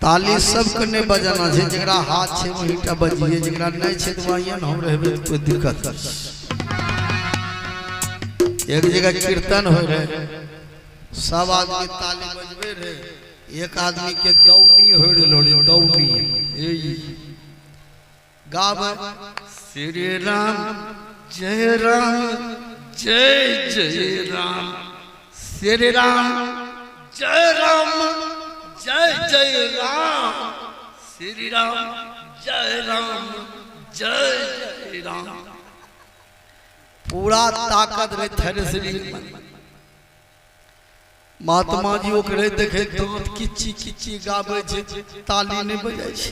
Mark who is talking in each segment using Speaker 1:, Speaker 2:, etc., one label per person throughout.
Speaker 1: ताली सबके नहि बजाना छै, जकरा हाथ छै वहीटा बजिए, जकरा नहि छै तऽ वहीं हम रहबै तऽ कोइ दिक्कत नहि। एक जगह कीर्तन होइ रहै, सब आदमी ताली बजबै रहै, एक आदमी के दौनी होइ रहलो रे, दौनी ए गाबै श्री राम जय राम जय जय राम, श्री राम जय राम जय जय राम, श्री राम जय राम जय जय राम। पूरा ताकत रहे थ्रेसरिंग में। महात्मा जी ओकरे देखे दांत किच्ची किच्ची गाबै छै, ताली नहि बजै छै,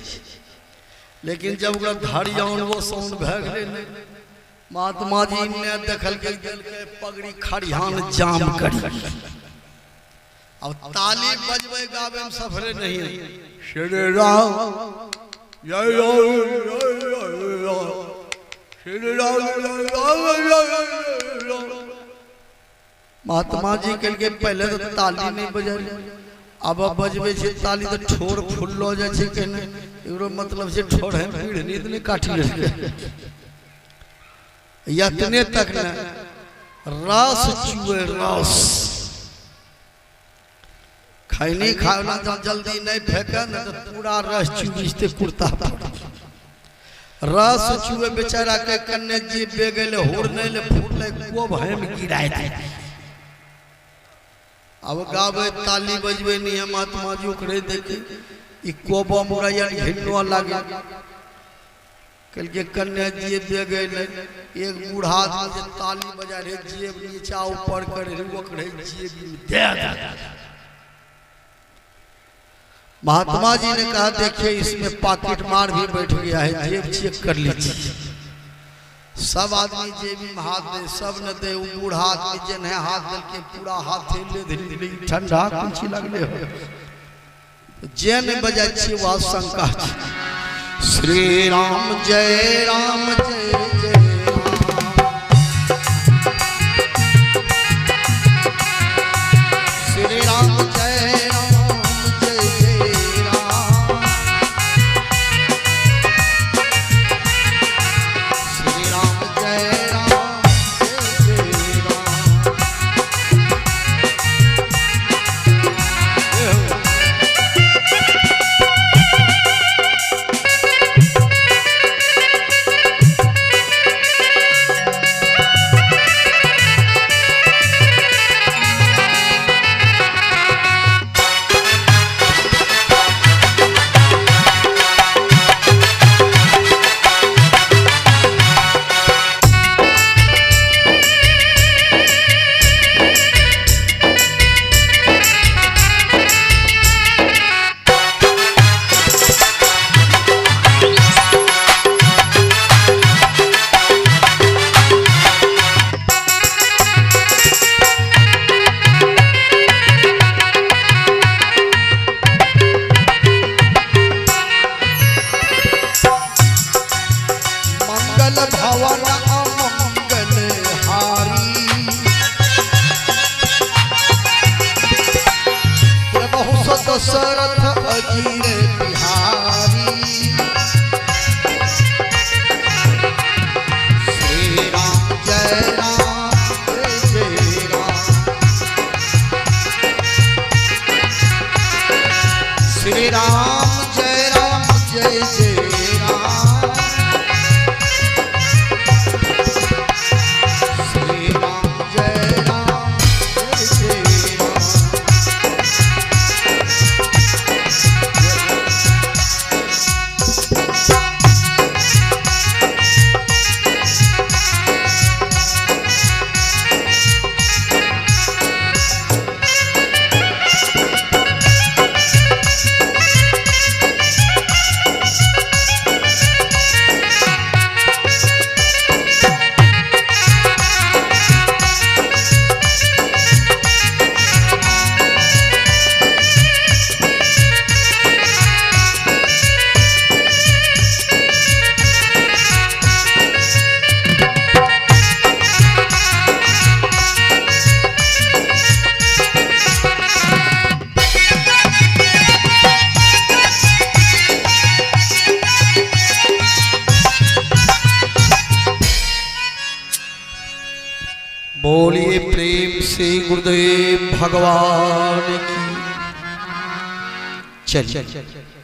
Speaker 1: लेकिन जब ओकरा धरियान वो साउंड भए गेलै ने, महात्मा जी ने देखलकै देलकै पगड़ी खरिहान जाम करी। अब ताली बजबै गाबै में सफरे नहीं है। श्री राम जय राम जय राम श्री राम जय राम जय राम। महात्मा जी कहलकै पहले तो ताली नहीं बजल, अब बजबै छै ताली तो ठोर फुल्लो जाइ छै केने, एकरो मतलब छै ठोर है पीढ़ नींद नहीं काटि लेलकै। यतने तक ने रस चुए रस, खैनी खाना जब जल्दी नहीं फेंके ने तो पूरा रस चुबी जेतै कुर्ता पर। रस चुए बेचारा के कन्ने जीभ बे गेलै, हुरनै ले फुरलै, कोब हेम गिराय दे। अब गाबै ताली बजबै नहीं है, महात्मा जी ओकरे देखे ई कोब हमरा यार घिनवा लागे। कहलकै कन्या जेब दे गेलै, एक बूढ़ा आदमी जे ताली बजा रहे जेब नीचा ऊपर करे रहे, ओकरे जेब दे दे। महात्मा जी ने कहा देखिए इसमें पॉकेट मार भी बैठ गया है, जेब चेक कर लीजिए। सब आदमी जेब में हाथ दे, सब न दे, वो बूढ़ा आदमी जे नहीं हाथ दल के पूरा हाथ ले धीरे धीरे ठंडा कुछ लगले हो, जे नहीं बजाय छी वह शंका छी। श्री राम जय राम जय जय राम, श्री राम जय राम जय जय राम, श्री राम जय राम जय जय राम। मंगल भवन अमंगल हारी, प्रभु दशरथ अजीर बिहारी, श्री राम जय राम जय जय राम, श्री राम जय राम जय जय राम, श्री राम जय राम जय जय राम। बोलिए प्रेम से गुरुदेव भगवान की। चलिए।